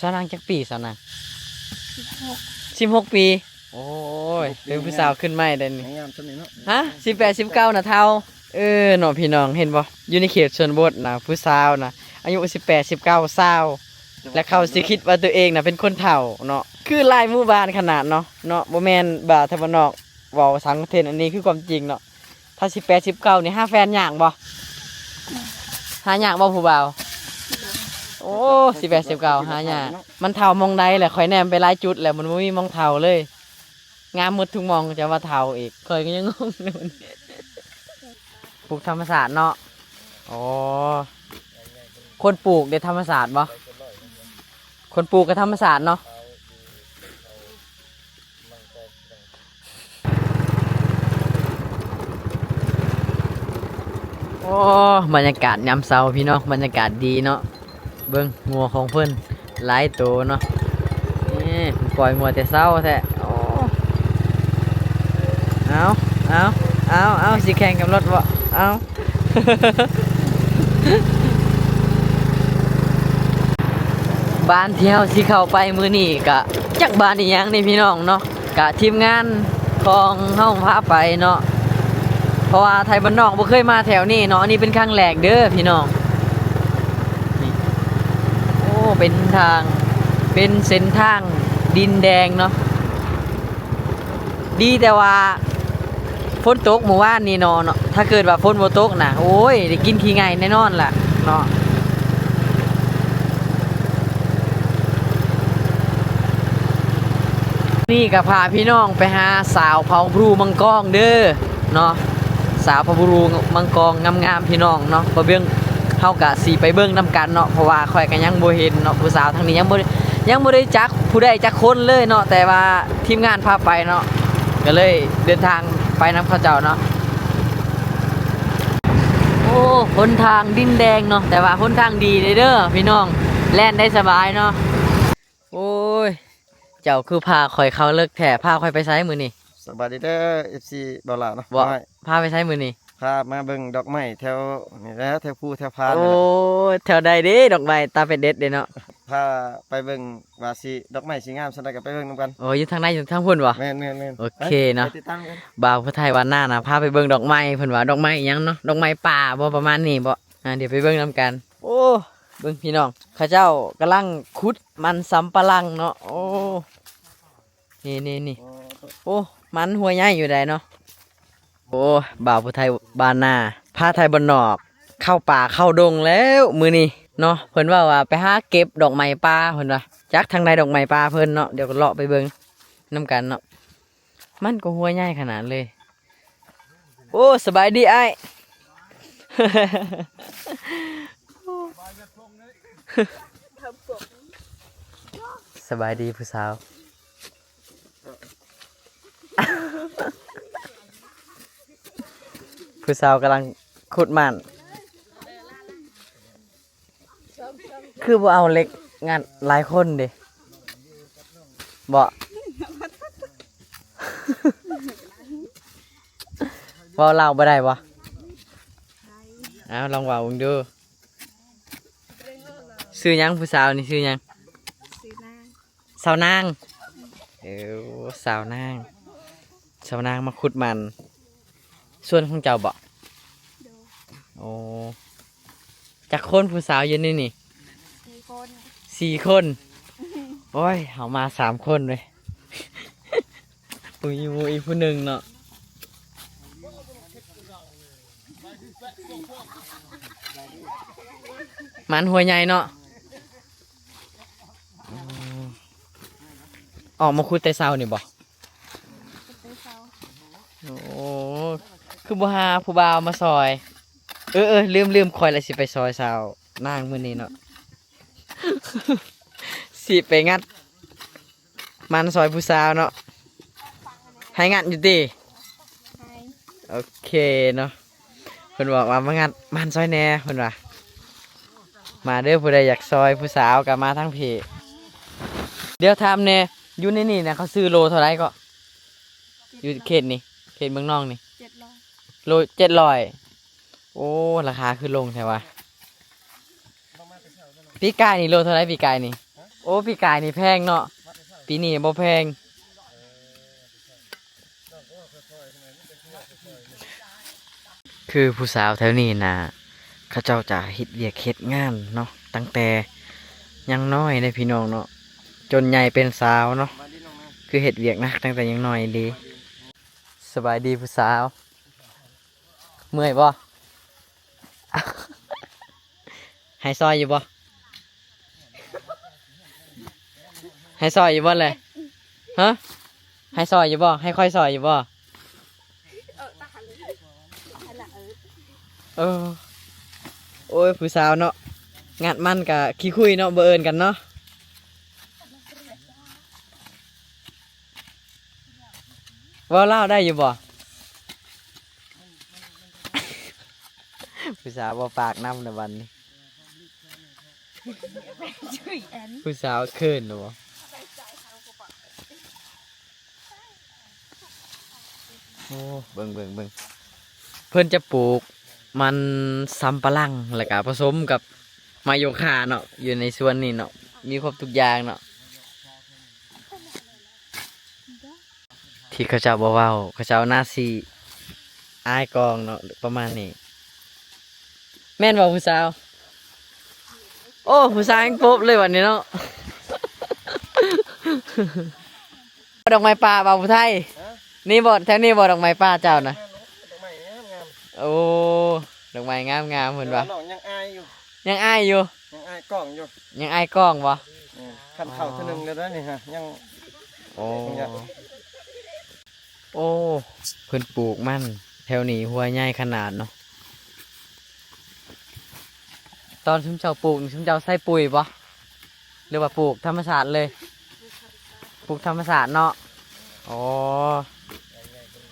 ສາວນາງຈັກປີ ສາວນາງ? ສິບຫົກ ສິບຫົກປີ. ໂອ້ຍ ເປັນຜູ້ສາວຂຶ້ນໃໝ່ໄດ໋ນີ້. ງາມສ່ຳນີ້ເນາະ. ຮະ ສິບແປດ ສິບເກົ້ານະເຖົ້າ. ເອີ ເນາະ ພີ່ນ້ອງ ເຫັນບໍ່? ຢູ່ໃນເຂດຊົນນະບົດນະ ຜູ້ສາວນະ ອາຍຸສິບແປດ ສິບເກົ້າ ຊາວ ແລະ ເຂົາຊິຄິດວ່າຕົວເອງນະເປັນຄົນເຖົ້າເນາະ. ຄືຫຼາຍໝູ່ບ້ານຂະໜາດເນາະ ເນາະ ບໍ່ແມ່ນວ່າແຕ່ບ້ານນອກເວົ້າສັງເທັນ ອັນນີ້ຄືຄວາມຈິງເນາະ. ຖ້າສິບແປດ ສິບເກົ້ານີ້ຫາແຟນຍາກບໍ່? ຫາຍາກບໍ່ຜູ້ບ່າວ? ໂອ້ ສິບແປດ ສິບເກົ້າຫາຍາກ. ມັນເຖົ້າໝ່ອງໃດແຫຼະ? ຂ້ອຍແນມໄປຫຼາຍຈຸດແລ້ວ ມັນບໍ່ມີໝ່ອງເຖົ້າເລີຍ. ງາມໝົດທຸກໝ່ອງ ຈະວ່າເຖົ້າອີກ ຂ້ອຍກໍຍັງງົງຢູ່. ປູກທຳມະຊາດເນາະ. ອໍ ຄົນປູກເດ້ທຳມະຊາດບໍ່? ຄົນປູກກໍທຳມະຊາດເນາະ. ໂອ້ ບັນຍາກາດຍາມເຊົ້າພີ່ນ້ອງ ບັນຍາກາດດີເນາະ. ເບິ່ງງົວຂອງເພິ່ນຫຼາຍໂຕເນາະ. ນີ້ ປ່ອຍງົວແຕ່ເຊົ້າແທ້. ໂອ້ ເອົາ ເອົາ ເອົາ ເອົາ ຊິແຂ່ງກັບລົດບໍ່? ເອົາ ບ້ານທີ່ເຮົາຊິເຂົ້າໄປມື້ນີ້ກະຈັກບ້ານອີ່ຫຍັງນີ້ພີ່ນ້ອງເນາະ. ກະທີມງານຂອງເຮົາພາໄປເນາະ ເພາະວ່າໄທບ້ານນອກບໍ່ເຄີຍມາແຖວນີ້ເນາະ. ອັນນີ້ເປັນຄັ້ງແລກເດີພີ່ນ້ອງ. ນີ້ ໂອ້ ເປັນທາງ ເປັນເສັ້ນທາງດິນແດງເນາະ. ດີແຕ່ວ່າຝົນຕົກມື້ວານນີ້ເນາະ ເນາະ ຖ້າເກີດວ່າຝົນບໍ່ຕົກນະ ໂອ້ຍ ໄດ້ກິນຂີ້ໄຫງ່ແນ່ນອນລະເນາະ. ນີ້ກໍພາພີ່ນ້ອງໄປຫາສາວເຜົ່າບຣູມັງກອງເດີເນາະ. ສາວເຜົ່າບຣູມັງກອງງາມໆ ພີ່ນ້ອງເນາະ. ບໍ່ເບິ່ງ ເຮົາກະຊິໄປເບິ່ງນຳກັນເນາະ ເພາະວ່າຂ້ອຍກໍຍັງບໍ່ເຫັນເນາະ. ຜູ້ສາວທາງນີ້ຍັງບໍ່ ຍັງບໍ່ໄດ້ຈັກຜູ້ໃດຈັກຄົນເລີຍເນາະ ແຕ່ວ່າທີມງານພາໄປເນາະ ກໍເລີຍເດີນທາງໄປນຳເຂົາເຈົ້າເນາະ. ໂອ້ ຫົນທາງດິນແດງເນາະ ແຕ່ວ່າຫົນທາງດີເດີພີ່ນ້ອງ ແລ່ນໄດ້ສະບາຍເນາະ. ໂອ້ຍ ເຈົ້າຄືພາຂ້ອຍເຂົ້າເລິກແທ້ ພາຂ້ອຍໄປໃສມື້ນີ້? ສະບາຍດີເດີ ເອັຟຊີ ບ່າວຫຼ້າເນາະ. ບໍ່ ພາໄປໃສມື້ນີ້? ພາມາເບິ່ງດອກໄມ້ແຖວນີ້ແຫຼະ ແຖວພູແຖວພານ. ໂອ້ ແຖວໃດເດ້ ດອກໄມ້ຕາເປັນເດັດເດ້ເນາະ. ພາໄປເບິ່ງວ່າຊິ ດອກໄມ້ຊິງາມສ່ຳໃດກໍໄປເບິ່ງນຳກັນ. ໂອ້ ຢູ່ທາງໃນ ຢູ່ທາງພຸ້ນບໍ່? ແມ່ນໆໆ. ໂອເຄເນາະ ໄປຕິດຕາມກັນ. ບ່າວຜູ້ໄທບ້ານນານະ ພາໄປເບິ່ງດອກໄມ້ ເພິ່ນວ່າດອກໄມ້ຫຍັງເນາະ ດອກໄມ້ປ່າບໍ່ ປະມານນີ້ບໍ່? ອ່າ ດຽວໄປເບິ່ງນຳກັນ. ໂອ້ ເບິ່ງພີ່ນ້ອງ ເຂົາເຈົ້າກຳລັງຂຸດມັນສຳປະຫຼັງເນາະ. ໂອ້ ນີ້ໆໆ ໂອ້ ມັນຫົວໃຫຍ່ຢູ່ໃດເນາະ. ໂອ້ ບ່າວຜູ້ໄທບ້ານນາ ພາໄທບ້ານນອກເຂົ້າປ່າເຂົ້າດົງແລ້ວມື້ນີ້ເນາະ. ເພິ່ນເວົ້າວ່າໄປຫາເກັບດອກໄມ້ປ່າ ເພິ່ນວ່າ ຈັກທາງໃດດອກໄມ້ປ່າເພິ່ນເນາະ. ດຽວກໍເລາະໄປເບິ່ງນຳກັນເນາະ. ມັນກໍຫົວໃຫຍ່ຂະໜາດເລີຍ. ໂອ້ ສະບາຍດີອ້າຍ. ສະບາຍດີຜູ້ສາວ. ຜູ້ສາວກຳລັງຂຸດມັນ. ຄືບໍ່ເອົາເຫຼັກງັດຫຼາຍຄົນເດ ບໍ່? ເວົ້າລາວບໍ່ໄດ້ບໍ່? ເອົາ ລອງເວົ້າເບິ່ງດູ. ຊື່ຫຍັງ ຜູ້ສາວນີ້ຊື່ຫຍັງ? ຊື່ນາງ. ສາວນາງ. ເອີ ສາວນາງ ສາວນາງມາຂຸດມັນ ສວນຂອງເຈົ້າບໍ? ໂດຍ. ໂອ້ ຈັກຄົນຜູ້ສາວຢູ່ໃນນີ້? ສີ່ຄົນ. ສີ່ຄົນ. ໂອ້ຍ ເຮົາມາສາມຄົນເວີຍ. ຜູ້ ມີໝູ່ອີກຜູ້ໜຶ່ງເນາະ. ມັນຫົວໃຫຍ່ເນາະ. ອືມ ອອກມາຂຸດແຕ່ເຊົ້ານີ້ບໍ? ແຕ່ເຊົ້າ. ໂອ້ ຄືບໍ່ຫາຜູ້ບ່າວມາຊ່ອຍ? ເອີໆ ລືມໆ ຂ້ອຍລະຊິໄປຊ່ອຍສາວນາງມື້ນີ້ເນາະ ຊິໄປງັດ ມັນຊ່ອຍຜູ້ສາວເນາະ. ໃຫ້ງັດຢູ່ຕິ? ໃຫ້. ໂອເຄເນາະ. ເພິ່ນບອກວ່າມາງັດມັນຊ່ອຍແດ່ ເພິ່ນວ່າ. ມາເດີ ຜູ້ໃດຢາກຊ່ອຍຜູ້ສາວກໍມາທາງພີ້. ດຽວຖາມແດ່ ຢູ່ໃນນີ້ນະ ເຂົາຊື້ໂລເທົ່າໃດເກາະ? ຢູ່ເຂດນີ້ ເຂດເມືອງນອງນີ້ ເຈັດຮ້ອຍ. ໂລເຈັດຮ້ອຍ. ໂອ້ ລາຄາຄືລົງແທ້ວະ. ປີກາຍນີ້ໂລເທົ່າໃດ ປີກາຍນີ້? ໂອ້ ປີກາຍນີ້ແພງເນາະ ປີນີ້ບໍ່ແພງ. ຄືຜູ້ສາວແຖວນີ້ນະ ເຂົາເຈົ້າຈະເຮັດວຽກເຮັດງານເນາະ ຕັ້ງແຕ່ຍັງນ້ອຍເດ້ພີ່ນ້ອງເນາະ ຈົນໃຫຍ່ເປັນສາວເນາະ ຄືເຮັດວຽກໜັກຕັ້ງແຕ່ຍັງນ້ອຍອີ່ຫຼີ. ສະບາຍດີຜູ້ສາວ ເມື່ອຍບໍ່? ໃຫ້ຊ່ອຍຢູ່ບໍ່? ໃຫ້ຊ່ອຍຢູ່ບໍ່ແຫຼະ? ຮະ? ໃຫ້ຊ່ອຍຢູ່ບໍ່? ໃຫ້ຂ້ອຍຊ່ອຍຢູ່ບໍ່? ເອີ ໂອ້ຍ ຜູ້ສາວເນາະ ງັດມັນກະຂີ້ຄຸຍເນາະ ບໍ່ເອີ້ນກັນເນາະ. ເວົ້າລາວໄດ້ຢູ່ບໍ່? ຜູ້ສາວບໍ່ປາກນຳແລ້ວບັດນີ້ ຜູ້ສາວເຂີນແລ້ວບໍ່? ໂອ້ ເບິ່ງ ເບິ່ງ ເບິ່ງ ເພິ່ນຈະປູກມັນສຳປະຫຼັງ ແລ້ວກະປະສົມກັບໄມ້ໂຍຄາເນາະ ຢູ່ໃນສວນນີ້ເນາະ ມີຄົບທຸກຢ່າງເນາະ. ທີ່ເຂົາເຈົ້າບໍ່ເວົ້າ ເຂົາເຈົ້າໜ້າຊິອາຍກ້ອງເນາະ ປະມານນີ້ ແມ່ນບໍ່ຜູ້ສາວ? ໂອ້ ຜູ້ສາວແຮ່ງປົບເລີຍບັດນີ້ເນາະ. ດອກໄມ້ປ່າ ບ່າວຜູ້ໄທ? ຮະ? ນີ້ບໍ່ ແຖວນີ້ບໍ່ ດອກໄມ້ປ່າເຈົ້ານະ? ດອກໄມ້ງາມໆ. ໂອ້ ດອກໄມ້ງາມໆ ເພິ່ນວ່າ ແຕ່ວ່ານ້ອງຍັງອາຍຢູ່ ຍັງອາຍຢູ່ ຍັງອາຍກ້ອງຢູ່ ຍັງອາຍກ້ອງບໍ່? ອືມ ຄັນເຂົ້າເທື່ອໜຶ່ງແລ້ວເດ້ນີ້ຮະ ຍັງ ໂອ້ ຍັງ ໂອ້ ເພິ່ນປູກມັນແຖວນີ້ ຮົ້ວໃຫຍ່ຂະໜາດເນາະ. ຕອນຊຸມເຈົ້າປູກນີ້ ຊຸມເຈົ້າໃສ່ປຸ໋ຍບໍ່ ຫຼືວ່າປູກທຳມະຊາດເລີຍ? ປູກທຳມະຊາດເນາະ. ອໍ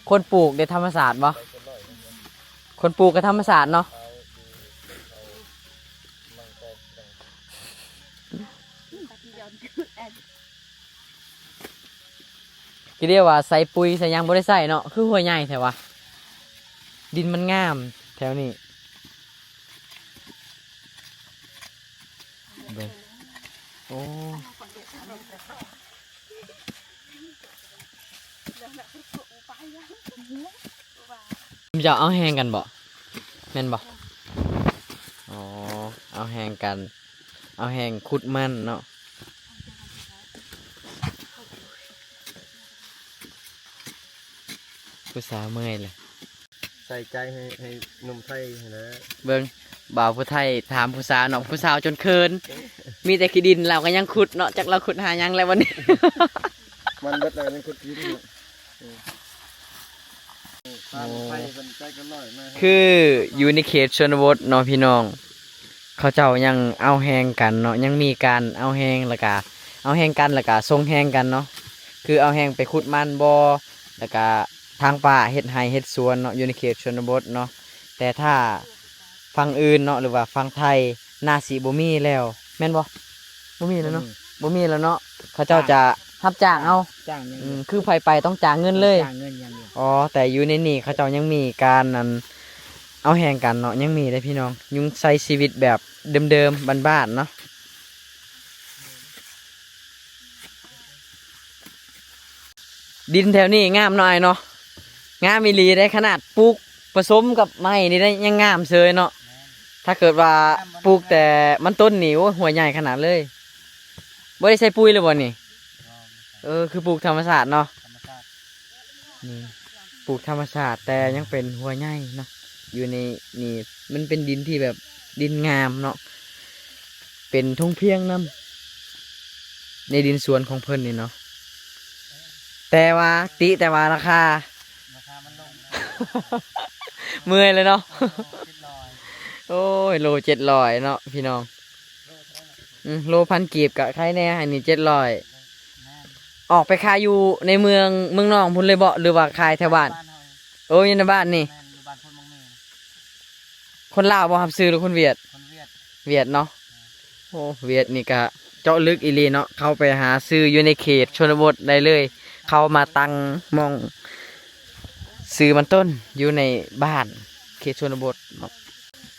ຄົນປູກເດ ທຳມະຊາດບໍ່? ຄົນປູກກໍທຳມະຊາດເນາະ. ຄືເດວ່າໃສ່ປຸ໋ຍໃສ່ຫຍັງບໍ່ໄດ້ໃສ່ເນາະ ຄືຮົ້ວໃຫຍ່ແທ້ວະ. ດິນມັນງາມແຖວນີ້ ເບິ່ງ ໂອ້ ເຈົ້າເອົາແຮງກັນບໍ່? ແມ່ນບໍ່? ອໍ ເອົາແຮງກັນ ເອົາແຮງຂຸດມັນເນາະ. ຜູ້ສາວເມື່ອຍແລ້ວ ໃສ່ໃຈໃຫ້ ໃຫ້ໜຸ່ມໄທຫັ້ນແຫຼະ. ເບິ່ງ ບ່າວຜູ້ໄທຖາມຜູ້ສາວເນາະ ຜູ້ສາວຈົນເຂີນ ມີແຕ່ຂີ້ດິນ ລາວກໍຍັງຂຸດເນາະ ຈັກລາວຂຸດຫາຫຍັງແລ້ວບັດນີ້ ມັນເບິດແລ້ວຍັງຂຸດກິນເນາະ. ເອີ ໂອ້ ຄືຢູ່ໃນເຂດຊົນນະບົດເນາະພີ່ນ້ອງ ເຂົາເຈົ້າຍັງເອົາແຮງກັນເນາະ ຍັງມີການເອົາແຮງ ແລ້ວກະເອົາແຮງກັນ ແລ້ວກະສົ່ງແຮງກັນເນາະ ຄືເອົາແຮງໄປຂຸດມັນບໍ່ ແລ້ວກະຖາງປ່າ ເຮັດໄຮ່ເຮັດສວນເນາະ ຢູ່ໃນເຂດຊົນນະບົດເນາະ. ແຕ່ຖ້າຝັ່ງອື່ນເນາະ ຫຼືວ່າຝັ່ງໄທ ໜ້າຊິບໍ່ມີແລ້ວ ແມ່ນບໍ່? ບໍ່ມີແລ້ວເນາະ ບໍ່ມີ ບໍ່ມີແລ້ວເນາະ ເຂົາເຈົ້າຈະຮັບຈ້າງເອົາ ຈ້າງຢ່າງດຽວ ອືມ ຄືໃຜໄປຕ້ອງຈ່າຍເງິນເລີຍ ຕ້ອງຈ່າຍເງິນຢ່າງດຽວ. ອໍ ແຕ່ຢູ່ໃນນີ້ເຂົາເຈົ້າຍັງມີການ ອັນ ເອົາແຮງກັນເນາະ ຍັງມີເດ້ພີ່ນ້ອງ ຍັງໃຊ້ຊີວິດແບບເດີມໆ ບ້ານໆ ເນາະ. ດິນແຖວນີ້ງາມເນາະອ້າຍເນາະ ງາມອີ່ຫຼີເດ້ ຂະໜາດປູກປະສົມກັບໄມ້ນີ້ໄດ້ຍັງງາມເສີຍເນາະ. ຖ້າເກີດວ່າປູກແຕ່ມັນຕົ້ນນີ້ ໂອ້ຍ ຮົ້ວໃຫຍ່ຂະໜາດເລີຍ. ບໍ່ໄດ້ໃສ່ປຸ໋ຍເລີຍບໍ່ນີ້? ເອີ ຄືປູກທຳມະຊາດເນາະ ທຳມະຊາດ ນີ້ ປູກທຳມະຊາດ ແຕ່ຍັງເປັນຮົ້ວໃຫຍ່ເນາະ. ຢູ່ໃນນີ້ມັນເປັນດິນທີ່ແບບດິນງາມເນາະ ເປັນທົ່ງພຽງນຳ ໃນດິນສວນຂອງເພິ່ນນີ້ເນາະ. ແຕ່ວ່າ ຕິແຕ່ວ່າລາຄາ ລາຄາມັນລົງ ເມື່ອຍເລີຍເນາະ ເຈັດຮ້ອຍ ໂອ້ຍ ໂລເຈັດຮ້ອຍເນາະພີ່ນ້ອງ. ອືມ ໂລພັນກີບກະໄຄແດ່ ໃຫ້ນີ້ເຈັດຮ້ອຍ. ແມ່ນ ອອກໄປຂາຍຢູ່ໃນເມືອງ ເມືອງນອກພຸ້ນເລີຍບໍ່ ຫຼືວ່າຂາຍແຖວບ້ານ? ບ້ານເຮົາ ໂອ້ ຢູ່ໃນບ້ານນີ້ ແມ່ນ ຢູ່ບ້ານໂພນໝາກເມ. ຄົນລາວບໍ່ຮັບຊື້ ຫຼືຄົນຫວຽດ? ຄົນຫວຽດ ຫວຽດເນາະ. ແມ່ນ ໂອ້ ຫວຽດນີ້ກະເຈາະເລິກອີ່ຫຼີເນາະ ເຂົ້າໄປຫາຊື້ຢູ່ໃນເຂດຊົນນະບົດໄດ້ເລີຍ ເຂົ້າມາຕັ້ງໝ່ອງຊື້ມັນຕົ້ນຢູ່ໃນບ້ານເຂດຊົນນະບົດເນາະ.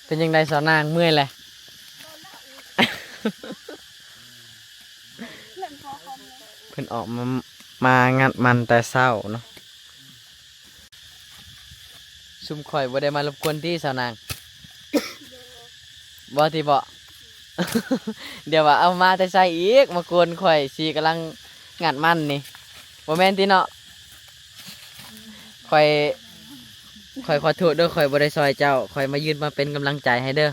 ເປັນຈັ່ງໃດສາວນາງ ເມື່ອຍແຫຼະ? ບໍ່ເລີຍ ອືມ ເມື່ອຍ ເພິ່ນອອກມາ ມາງັດມັນແຕ່ເຊົ້າເນາະ. ຊຸມຂ້ອຍບໍ່ໄດ້ມາລົບກວນຕິສາວນາງ? ບໍ່ຕິເບາະ? ດຽວວ່າເອົາມາແຕ່ໃສອີກ ມາກວນຂ້ອຍ ຊິກຳລັງງັດມັນນີ້ ບໍ່ແມ່ນຕິເນາະ? ຂ້ອຍ ຂ້ອຍຂໍໂທດເດີ ຂ້ອຍບໍ່ໄດ້ຊ່ອຍເຈົ້າ ຂ້ອຍມາຢືນມາເປັນກຳລັງໃຈໃຫ້ເດີ.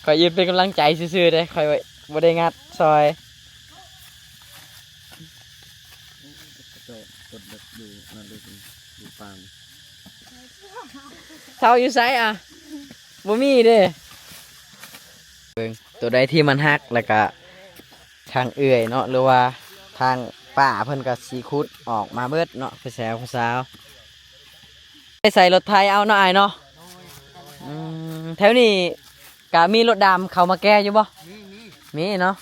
ຂ້ອຍຢືນເປັນກຳລັງໃຈຊື່ໆເດ້ ຂ້ອຍບໍ່ໄດ້ງັດຊ່ອຍ. ເຈົ້າກົດເດັກຢູ່ນັ້ນເດ້ ຢູ່ປາງ. ເຊົາຢູ່ໃສອະ? ບໍ່ມີເດ້. ເບິ່ງ ໂຕໃດທີ່ມັນຫັກ ແລ້ວກະທາງເອື້ອຍເນາະ ຫຼືວ່າທາງປ້າເພິ່ນກໍຊິຂຸດອອກມາເບິດເນາະ ຜູ້ສາວ ຜູ້ສາວ. ໄດ້ໃສ່ລົດໄຖເອົາເນາະອ້າຍເນາະ. ອືມ ແຖວນີ້ກະມີລົດດຳເຂົ້າມາແກ່ຢູ່ບໍ່? ມີ ມີ ມີເນາະ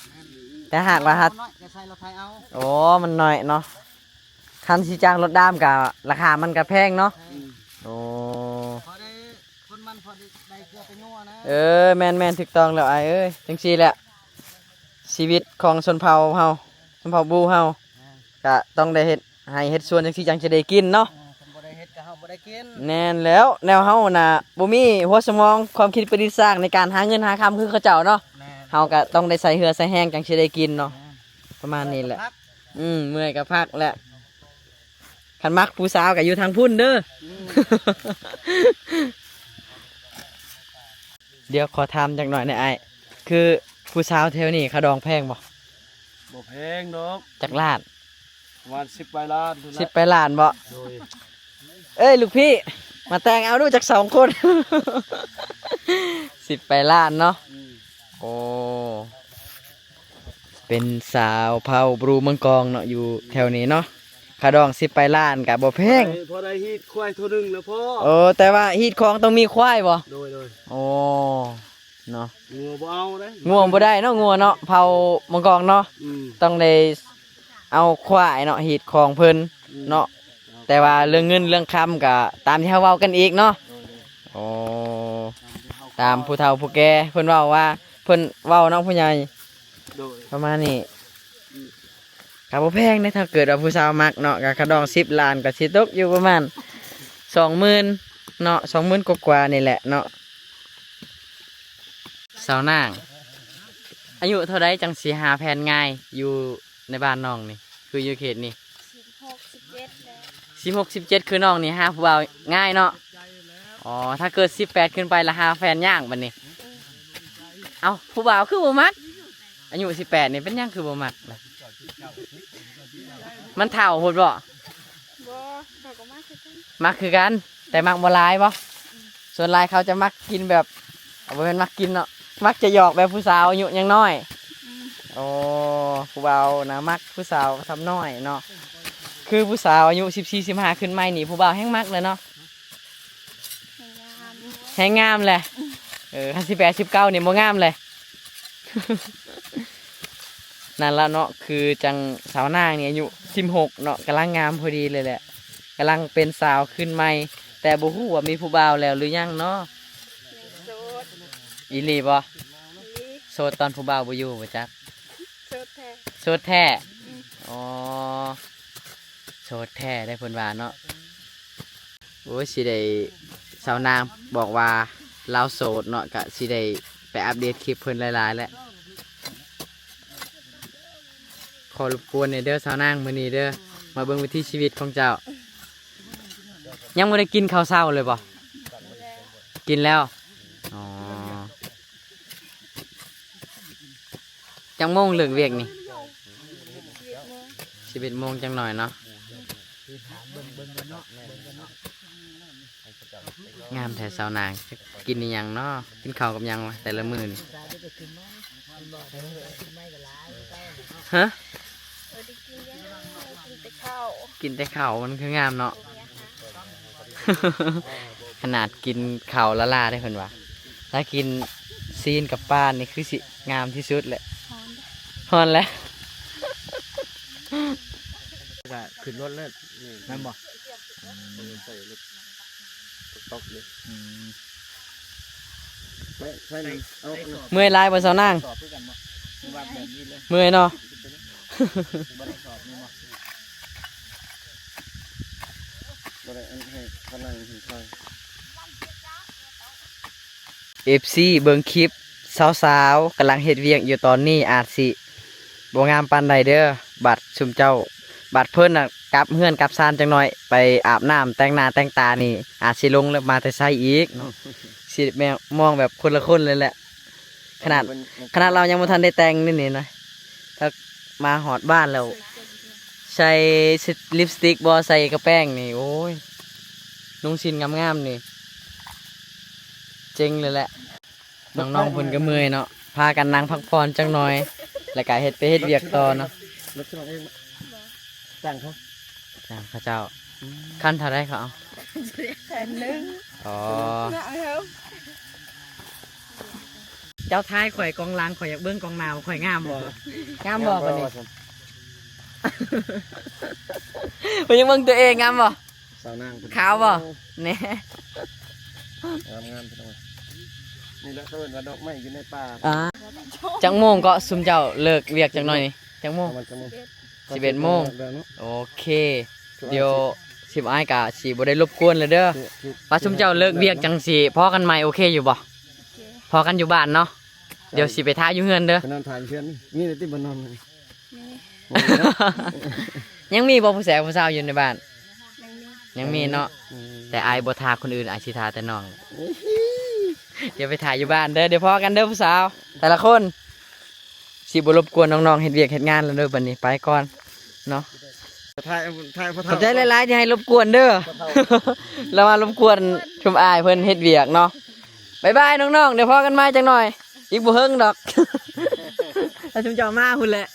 ແຕ່ຫາກວ່າ ມັນນ້ອຍກໍໃສ່ລົດໄຖເອົາ. ໂອ້ ມັນນ້ອຍເນາະ. ຄັນຊິຈ້າງລົດດຳກະລາຄາມັນກະແພງເນາະ. ອືມ ໂອ້ ພໍໄດ້ຄົນມັນ ພໍໄດ້ ໄດ້ເກືອໄປນົວນະ. ເອີ ແມ່ນໆ ຖືກຕ້ອງແລ້ວອ້າຍເອີຍ. ຈັ່ງຊີ້ແຫຼະ ຊີວິດຂອງຊົນເຜົ່າເຮົາ ຊົນເຜົ່າບູເຮົາ ແມ່ນ ກະຕ້ອງໄດ້ເຮັດໄຮ່ເຮັດສວນ ຈັ່ງຊີ້ຈັ່ງຈະໄດ້ກິນເນາະ. ເອີ ຄັນບໍ່ໄດ້ເຮັດກໍເຮົາບໍ່ໄດ້ກິນ. ແມ່ນແລ້ວ ແນວເຮົານະບໍ່ມີຫົວສະໝອງ ຄວາມຄິດປະດິດສ້າງໃນການຫາເງິນຫາຄຳຄືເຂົາເຈົ້າເນາະ. ແມ່ນ ເຮົາກໍຕ້ອງໄດ້ໃຊ້ເຫື່ອໃຊ້ແຮງຈັ່ງຊິໄດ້ກິນເນາະ. ແມ່ນ ປະມານນີ້ແຫຼະ. ເມື່ອຍກໍພັກ ອືມ ເມື່ອຍກໍພັກແຫຼະ. ຄັນມັກຜູ້ສາວກໍຢູ່ທາງພຸ້ນເດີ. ອືມ ດຽວຂໍຖາມຈັກໜ້ອຍແດ່ອ້າຍ ຄືຜູ້ສາວແຖວນີ້ຄ່າດອງແພງບໍ່? ບໍ່ແພງດອກ. ຈັກລ້ານ? ປະມານສິບປາຍລ້ານພຸ້ນແຫຼະ. ສິບປາຍລ້ານບໍ່? ໂດຍ. ເອີຍ ລູກພີ່ ມາແຕ່ງເອົາດູຈັກສອງຄົນ. ສິບປາຍລ້ານເນາະ. ອືມ ໂອ້ ເປັນສາວເຜົ່າບຣູເມືອງກອງເນາະ ຢູ່ແຖວນີ້ເນາະ. ຄ່າດອງສິບປາຍລ້ານກະບໍ່ແພງ. ພໍໄດ້ ພໍໄດ້ຮີດຄວາຍໂຕໜຶ່ງແລ້ວພໍ. ໂອ້ ແຕ່ວ່າຮີດຄອງຕ້ອງມີຄວາຍບໍ່? ໂດຍ ໂດຍ. ໂອ້ ເນາະ ງົວບໍ່ເອົາເດ້. ງົວບໍ່ໄດ້ເນາະ ງົວເນາະ ເຜົ່າເມືອງກອງເນາະ. ອືມ ຕ້ອງໄດ້ເອົາຄວາຍເນາະ ຮີດຄອງເພິ່ນ ອືມ ເນາະ. ແຕ່ວ່າເລື່ອງເງິນເລື່ອງຄຳກະຕາມທີ່ເຮົາເວົ້າກັນອີກເນາະ. ໂດຍ ໂດຍ. ໂອ້ ຕາມທີ່ເຮົາ ຕາມຜູ້ເຖົ້າຜູ້ແກ່ເພິ່ນເວົ້າວ່າ ເພິ່ນເວົ້າເນາະ ຜູ້ໃຫຍ່. ໂດຍ. ປະມານນີ້. ອືມ ກໍບໍ່ແພງເດ້ ຖ້າເກີດວ່າຜູ້ສາວມັກເນາະ ກໍຄ່າດອງສິບລ້ານ ກໍຊິຕົກຢູ່ປະມານສອງໝື່ນເນາະ ສອງໝື່ນກວ່າໆນີ້ແຫຼະເນາະ. ສາວນາງ ອາຍຸເທົ່າໃດຈັ່ງຊິຫາແຟນງ່າຍ ຢູ່ໃນບ້ານນ້ອງນີ້ ຄືຢູ່ເຂດນີ້? ສິບຫົກ ສິບເຈັດແລ້ວ. ສິບຫົກ ສິບເຈັດ ຄືນ້ອງນີ້ຫາຜູ້ບ່າວງ່າຍເນາະ. ອໍ ຖ້າເກີດສິບແປດຂຶ້ນໄປລະຫາແຟນຍາກບັດນີ້. ອືມ ເອົ້າ ຜູ້ບ່າວຄືບໍ່ມັກ? ອາຍຸສິບແປດນີ້ເປັນຫຍັງຄືບໍ່ມັກລະ? ມັນເຖົ້າໂພດບໍ? ບໍ່ ຂ້ອຍກໍມັກຄືກັນ. ມັກຄືກັນ ແຕ່ມັກບໍ່ຫຼາຍບໍ? ອືມ ສ່ວນຫຼາຍເຂົາຈະມັກກິນແບບ ບໍ່ແມ່ນມັກກິນເນາະ ມັກຈະຫຍອກແບບຜູ້ສາວອາຍຸຍັງນ້ອຍ. ອືມ ໂອ້ ຜູ້ບ່າວນະມັກຜູ້ສາວສ່ຳນ້ອຍເນາະ. ຄືຜູ້ສາວອາຍຸສິບສີ່ ສິບຫ້າຂຶ້ນໄປນີ້ ຜູ້ບ່າວແຮ່ງມັກແຫຼະເນາະ. ແຮ່ງງາມ ແຮ່ງງາມແຫຼະ. ເອີ ຄັນສິບແປດ ສິບເກົ້ານີ້ບໍ່ງາມແຫຼະ. ນັ້ນລະເນາະ ຄືຈັ່ງສາວນາງນີ້ອາຍຸສິບຫົກເນາະ ກຳລັງງາມພໍດີເລີຍແຫຼະ ກຳລັງເປັນສາວຂຶ້ນໃໝ່ ແຕ່ບໍ່ຮູ້ວ່າມີຜູ້ບ່າວແລ້ວຫຼືຍັງເນາະ. ຍັງໂສດ. ອີ່ຫຼີບໍ? ອີ່ຫຼີ. ໂສດຕອນຜູ້ບ່າວບໍ່ຢູ່ບໍ່ຈັກ. ໂສດແທ້. ໂສດແທ້. ອືມ ອໍ ໂສດແທ້ໄດ໋ເພິ່ນວ່າເນາະ. ໂອ້ຍ ຊິໄດ້ ສາວນາງບອກວ່າລາວໂສດເນາະ ກະຊິໄດ້ໄປອັບເດດຄລິບເພິ່ນຫຼາຍໆແຫຼະ. ຂໍລົບກວນແດ່ເດີສາວນາງ ມື້ນີ້ເດີ ມາເບິ່ງວິຖີຊີວິດຂອງເຈົ້າ. ຍັງບໍ່ໄດ້ກິນເຂົ້າເຊົ້າເລີຍບໍ? ກິນແລ້ວ. ອໍ ຈັກໂມງເລີກວຽກນີ້? ສິບເອັດໂມງ. ສິບເອັດໂມງຈັກໜ້ອຍເນາະ. ງາມແທ້ສາວນາງ. ກິນອີ່ຫຍັງເນາະ? ກິນເຂົ້າກັບຫຍັງວະແຕ່ລະມື້ນີ້? ຮະ? ບໍ່ໄດ້ກິນຫຍັງ ກິນແຕ່ເຂົ້າ. ກິນແຕ່ເຂົ້າ ມັນຄືງາມເນາະ. ຂະໜາດກິນເຂົ້າລ້າໆເດ້ເພິ່ນວ່າ ຖ້າກິນຊີ້ນກັບປານີ້ຄືຊິງາມທີ່ສຸດແຫຼະ. ຮ້ອນ ຮ້ອນແຫຼະ. ກໍຂຶ້ນລົດເລີຍ ແມ່ນບໍ່? ອືມ ໃສ່ລົດຕອກເລີຍ. ອືມ ໄປ ໄປ ເອົາ ເມື່ອຍຫຼາຍບໍ່ສາວນາງ? ເມື່ອຍເນາະ. ບໍ່ໄດ້ສອບນີ້ບໍ່? ບໍ່ໄດ້ ອັນໃຫ້ເຂົານັ່ງເທິງເທິງ. ເອັຟຊີ ເບິ່ງຄລິບ ສາວໆກຳລັງເຮັດວຽກຢູ່ຕອນນີ້ ອາດຊິບໍ່ງາມປານໃດເດີ້. ບາດຊຸມເຈົ້າ ບາດເພິ່ນນະ ກັບເຮືອນກັບຊານຈັກໜ່ອຍ ໄປອາບນ້ຳແຕ່ງໜ້າແຕ່ງຕານີ້ ອາດຊິຫຼົງແລ້ວ ມາແຕ່ໃສອີກເນາະ. ຊິແມ່ນມອງແບບຄົນລະຄົນເລີຍແຫຼະ. ຂະໜາດ ຂະໜາດລາວຍັງບໍ່ທັນໄດ້ແຕ່ງນີ້ນີ້ນະ ຖ້າມາຮອດບ້ານແລ້ວ ໃສ່ລິບສະຕິກບໍ່ ໃສ່ກະແປ້ງນີ້ ໂອ້ຍ ນຸ່ງສິ້ນງາມໆນີ້ ເຈັງເລີຍແຫຼະ. ນ້ອງໆເພິ່ນກໍເມື່ອຍເນາະ ພາກັນນັ່ງພັກຜ່ອນຈັກໜ່ອຍ ແລ້ວກໍເຮັດ ໄປເຮັດວຽກຕໍ່ເນາະ. ລົດສະໝັກເອງ ຈ້າງເຂົາ ຈ້າງເຂົາເຈົ້າ. ອືມ ຄັນເທົ່າໃດເຂົາເອົາ? ແສນໜຶ່ງ. ອໍ ເຈົ້າຖ່າຍຂ້ອຍກອງຫຼັງ ຂ້ອຍຢາກເບິ່ງກອງໜ້າວ່າຂ້ອຍງາມບໍ່? ງາມບໍ່ບັດນີ້? ເພິ່ນຍັງເບິ່ງຕົວເອງງາມບໍ່? ສາວນາງເພິ່ນ ຂາວບໍ່? ໂອ້ ແນ່ ງາມໆ ພີ່ນ້ອງ. ນີ້ແຫຼະເຂົາເອີ້ນວ່າດອກໄມ້ຢູ່ໃນປ່າ. ອ່າ ຈັກໂມງເກາະ ຊຸມເຈົ້າເລີກວຽກຈັກໜ່ອຍນີ້? ຈັກໂມງ? ປະມານຈັກໂມງ? ສິບເອັດໂມງ. ໂອເຄ ດຽວຊິອ້າຍກະຊິບໍ່ໄດ້ລົບກວນແລ້ວເດີ້. ວ່າຊຸມເຈົ້າເລີກວຽກຈັ່ງຊິພໍ້ກັນໃໝ່ ໂອເຄຢູ່ບໍ່? ໂອເຄ ພໍ້ກັນຢູ່ບ້ານເນາະ. ດຽວຊິໄປຖ້າຢູ່ເຮືອນເດີ້. ໄປນອນຖ້າຢູ່ເຮືອນ. ມີແຕ່ຕິ ບໍ່ນອນ? ມີ ຍັງມີບໍ່ຜູ້ແສຜູ້ສາວຢູ່ໃນບ້ານ? ຍັງມີ ຍັງມີເນາະ. ອືມ ແຕ່ອ້າຍບໍ່ຖ້າຄົນອື່ນ ອ້າຍຊິຖ້າແຕ່ນ້ອງ. ດຽວໄປຖ້າຢູ່ບ້ານເດີ້ ດຽວພໍ້ກັນເດີ້ຜູ້ສາວ ແຕ່ລະຄົນ. ຊິບໍ່ລົບກວນນ້ອງໆເຮັດວຽກເຮັດງານແລ້ວເດີ້ ບັດນີ້ໄປກ່ອນເນາະ. ຂອບໃຈຫຼາຍໆທີ່ໃຫ້ລົບກວນເດີ້ ລະມາລົບກວນຊຸມອ້າຍເພິ່ນເຮັດວຽກເນາະ. ບາຍບາຍນ້ອງໆ ດຽວພໍ້ກັນໃໝ່ຈັກໜ່ອຍ ອີກບໍ່ເຫິງດອກ ລະຊຸມເຈົ້າມາພຸ້ນແຫຼະ.